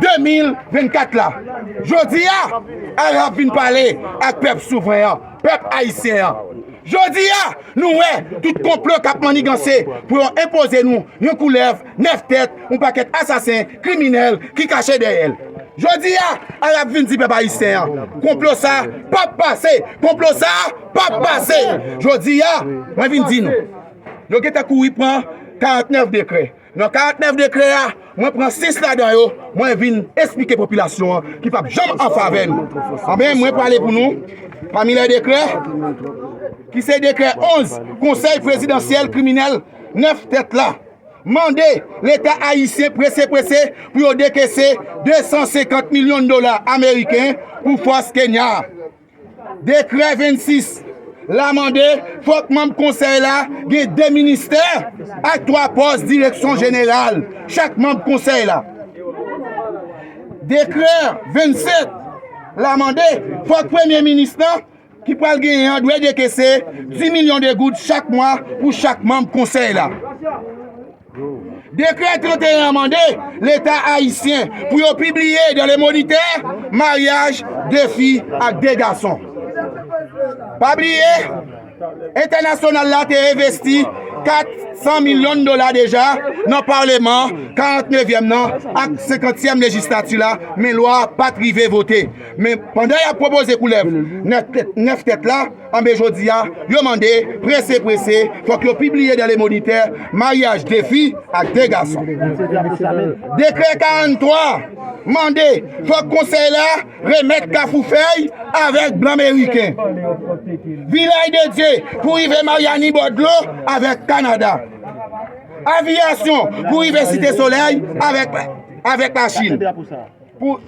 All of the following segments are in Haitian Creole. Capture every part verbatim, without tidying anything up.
de mil vennkat la. Jodi a, Arab vin pale ak pèp souvren an, pèp ayisyen an. Jodi a, nou wè tout konplo k ap manniganse pou yo enpoze nou yon koulèv nèf tèt, yon pakèt asasen, kriminèl ki kache dèyè l. Jodi a, Arab vin di pèp ayisyen an, konplo sa p ap pase, konplo sa p ap pase. Jodi a, mwen vin di nou, yo gentan kouri pran karantnèf dekrè. Nan karantnèf dekrè a, mwen pran sis ladan yo, mwen vin esplike popilasyon an ki p ap janm an favè nou. Anben, mwen prale pou nou, pami lè dekrè, ki se dekrè onz, Konsèy Prezidansyèl Kriminèl nèf tèt la, mande Leta ayisyen prese prese pou yo dekese de san senkant milyon dola ameriken pou fòs Kenya a. Dekrè vennsis la mande fòk manm konsèy la gen de ministè ak twa pòs direksyon jeneral chak manm konsèy la. Dekrè vennsèt la mande fòk premye minis lan ki pral genyen an dwe dekese dis milyon de goud chak mwa pou chak manm konsèy la. Dekrè tranteyen an mande Leta ayisyen pou yo pibliye dans le Moniteur maryaj de fi ak de gason. Pa bliye, entènasyonal la te envesti kat san milyon dola deja nan Paleman karantnevyèm nan ak senkantyèm lejislati la, men lwa a pa t rive vote. Men pandan y ap pwopoze koulèv nèf tèt, nèf tèt la, anben jodi a, yo mande, prese prese, fòk yo pibliye dans le Moniteur maryaj de fi ak de gason. Dekrè karanntwa mande, fòk konsèy la remèt Kafou Fèy avèk blan meriken. Vilaj de Dye pou rive Maryani bò dlo avèk Kanada. Aviyasyon pou rive Site Solèy avèk, avèk Lachin. Pou,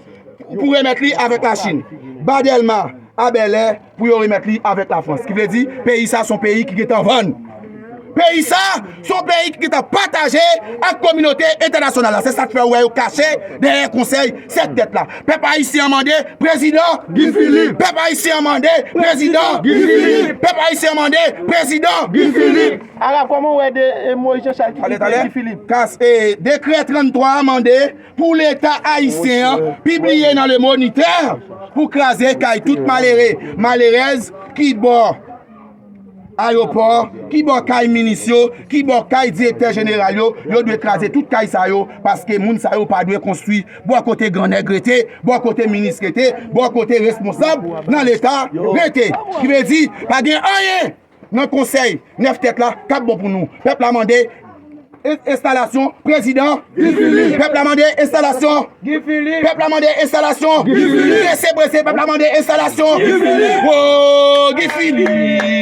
pou remèt li avèk Lachin. Ba Dèlma a Bèlè pou yo remèt li avèk Lafrans. Ki vle di, peyi sa se yon peyi ki gentan vann. Peyi sa se yon peyi ki gentan pataje ak kominote entènasyonal la. Se sa k fè w wè yo kache dèyè konsèy sèt tèt la. Pèp ayisyen an mande prezidan Guy Philippe. Pèp ayisyen an mande prezidan Guy Philippe. Pèp ayisyen an mande prezidan Guy Philippe. Arab, kòman w wè de, e, Moïse Jean Charles ki kite Guy Philippe? Kas, e, dekrè tranntwa a mande pou Leta ayisyen an pibliye nan Le Moniteur pou kraze kay tout malere, malerèz ki bò ayewopò, ki bò kay minis yo, ki bò kay direktè jeneral yo, yo dwe kraze tout kay sa yo, paske moun sa yo pa dwe konstwi bò kote gran nèg rete, bò kote minis rete, bò kote responsab nan Leta rete. Ki vle di, pa gen anyen nan konsèy nèf tèt la k ap bon pou nou. Pèp la mande en-, enstalasyon prezidan Guy Philippe. Pèp la mande enstalasyon Guy Philippe. Pèp la mande enstalasyon Guy Philippe. Prese prese, pèp la mande enstalasyon Guy Philippe. Oh, Guy Philippe.